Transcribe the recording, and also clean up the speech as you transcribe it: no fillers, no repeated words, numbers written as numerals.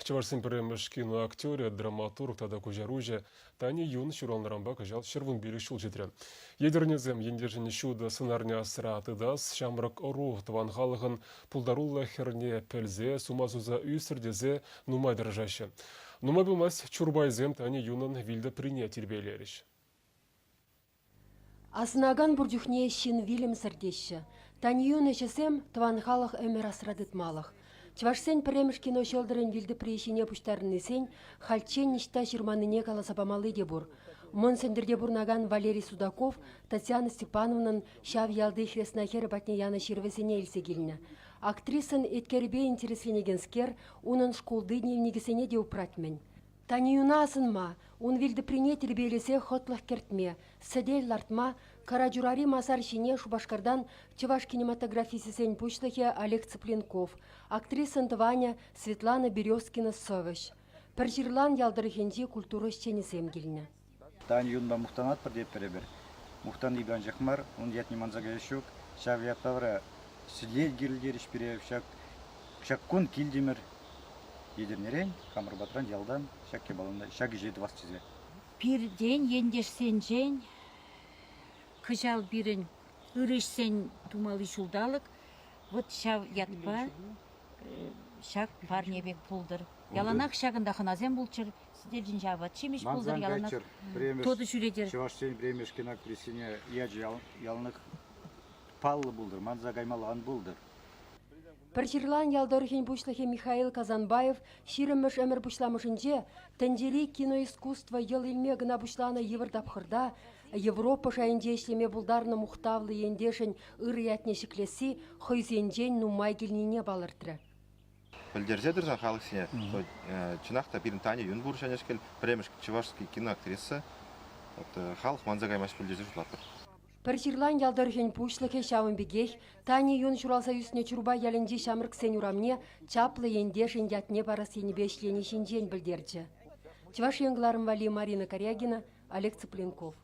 Чӑвашсен пӗрремӗш киноактерӗ, драматург тата куҫаруҫӑ Тани Юн ҫуралнӑранпа кӑҫал 115 ҫул ҫитрӗ. Етӗрнесем ентешӗн ҫутӑ сӑнарне асра тытас, ҫамрӑк ӑру тӑван халӑхӑн пултаруллӑ хӗрне пӗлсе, сума суса ӳстӗр тесе нумай тӑрӑшаҫҫӗ. Нумай пулмасть Чурпайсем Тани Юнӑн вилтӑприне тирпейлерӗҫ. Асӑнакан пур чухне ҫын вилӗмсӗр теҫҫӗ. Таньюн ӗҫӗсем тӑван халӑх ӗмӗр асра тытмалӑх. Чӑвашсен пӗрремӗш кино ҫӑлтӑрӗн вилтӑпри ҫине пуҫтарӑннисен хальччен ниҫта ҫырманнине каласа памалли те пур. Мӑн Сӗнтӗрте пурӑнакан Валерий Судаков Татьяна Степановнӑн ҫав ялти хресна хӗрӗ патне янӑ ҫырӑвӗсене илсе килнӗ. Актрисӑн еткерӗпе интересленекенскер унӑн шкулти дневникӗсене те упрать-мӗн. Таньӑна асӑнма, ун вилтӑприне тирпейлесе хӑтлӑх кӗртме, сӗтел лартма Карачурари масар ҫине Шупашкартан чӑваш кинематографисчӗсен пуҫлӑхӗ Олег Цыпленков, актрисӑн тӑванӗ Светлана Березкина сӑвӑҫ, Пӗрҫырлан ял тӑрӑхӗнчи культура ӗҫченӗсем килнӗ. Тань юнпа мухтанатпӑр тетпӗр эпир. Мухтаннипе анчах мар, ун ятне манса каяс ҫук. Ҫав ятпа вара сӗтел кирлӗ пире. Ҫак, ҫак кун килтӗмӗр Етӗрнерен, хамӑр патран, ялтан ҫак япалана, ҫак ӗҫе тӑвас тесе. Пиртен, ентешсенчен кӑҫал пирӗн ырӑ ӗҫсен тумалли ҫулталӑк. Вот ҫав ятпа ҫак парне пек пултӑр. Яланах ҫакӑнта хӑнасем пулччӑр, сӗтел ҫинче апат-ҫимӗҫ пултӑр, яланах тутӑ ҫӳретӗр. Чӑвашсен премӗш киноактрисине ячӗ яланах паллӑ пултӑр, манса каймалла ан пултӑр. Пӗрҫырлан ял тӑрӑхӗн пуҫлӑхӗ Михаил Казанбаев ҫирӗммӗш ӗмӗр пуҫламӑшӗнче тӗнчери киноискусство йӑл илме кӑна пуҫланӑ йывӑр тапхӑрта Европа шайӗнче ӗҫлеме пултарнӑ мухтавлӑ ентешӗн ырӑ ятне ҫӗклесси хӑйсенчен нумай килнине палӑртрӗ. Пӗлтерсе тӑрса халӑхсене, чӑнах та пирӗн Таня Юн пур ҫӗнӗшкел пӗрремӗш чӑвашский киноактриса. Халӑх манса каймасть пуль тесе шутлатпӑр. Пӗрҫырлан ял тӑрӑхӗн пуҫлӑхӗ ҫавӑн пекех Тани Юн ҫуралса ӳснӗ Чурпай ялӗнчи ҫамрӑксен урамне чаплӑ ентешӗн ятне парас енӗпе ӗҫлени ҫинчен пӗлтерчӗ. Чӑваш Ен кӑларӑм валли Марина Карягина, Олег Цыпленков.